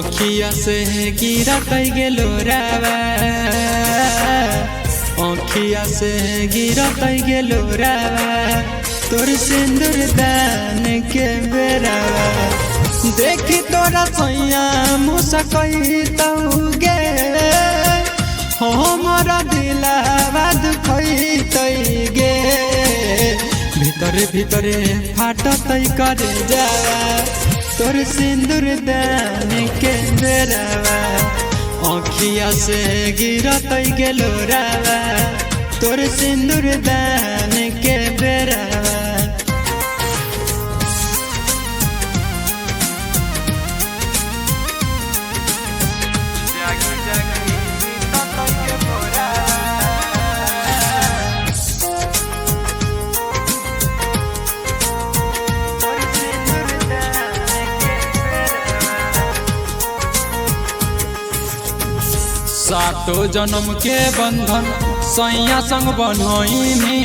ओखिया से गिरत गेलो रावा, ओखिया से गिरत गेलो रावा, तोर सिंदूर दान के बेरावा। देखी तोरा सैया मुसकैतौगे, हमरा दिलावा दुखैतै गे। भीतरे भीतरे फाटतै करे जावा, तोर सिंदूर दान के बेरावा। ओखिया से गिरतै गेलो रावा, तोर सिंदूर दान के बेरावा। जागी जागी बीततै के भोरावा। तोर सिंदूर दान के बेरावा। सातो जन्म के बंधन सैया संग बनोइनी,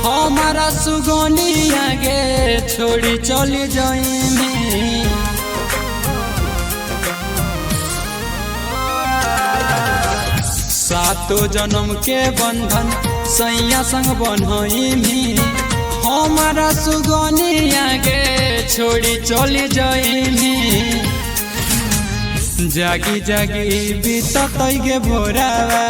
हमारा सुगोनिया गे छोड़ी चली जाइनी। सातो जन्म के बंधन सैया संग बनोइनी, हमारा सुगोनिया गे छोड़ी चली जाइनी। जागी जागी बीततै गे भोरावा,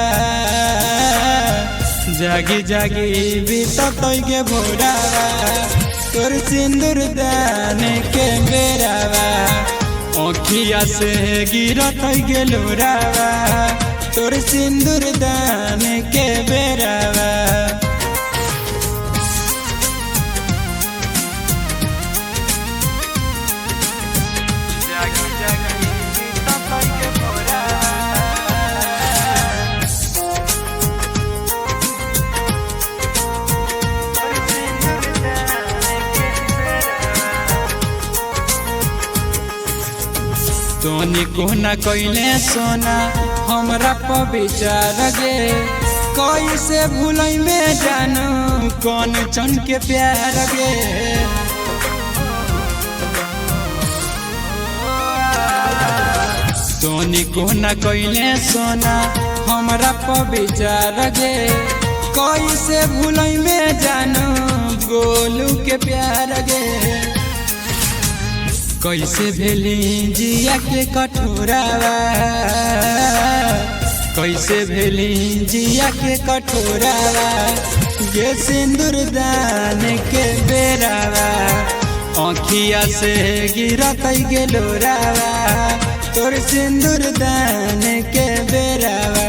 जागी जागी बीततै गे भोरावा, तोर सिंदूर दान के बेरावा। ओखिया से गिरतै गेलो रावा, तोर सिंदूर दान के बेरावा। जागी जागी बीततै के भोरावा। तोर सिंदूर दान के बेरावा। तोनी कोना कैले सोना हमरा पर विचार गे, कैसे भूलै में जानू कौन चन के प्यार गे। तोनी कोना कैले सोना हमरा पर विचार गे, कैसे भूलै में जानू गोलू के प्यार गे। कैसे भेली जिया के कठोरावा, कैसे भेली जिया के कठोरावा, गे सिंदूर दान के बेरावा। ओखिया से गिरतै गेलो रावा, तोर सिंदूर दान के बेरावा।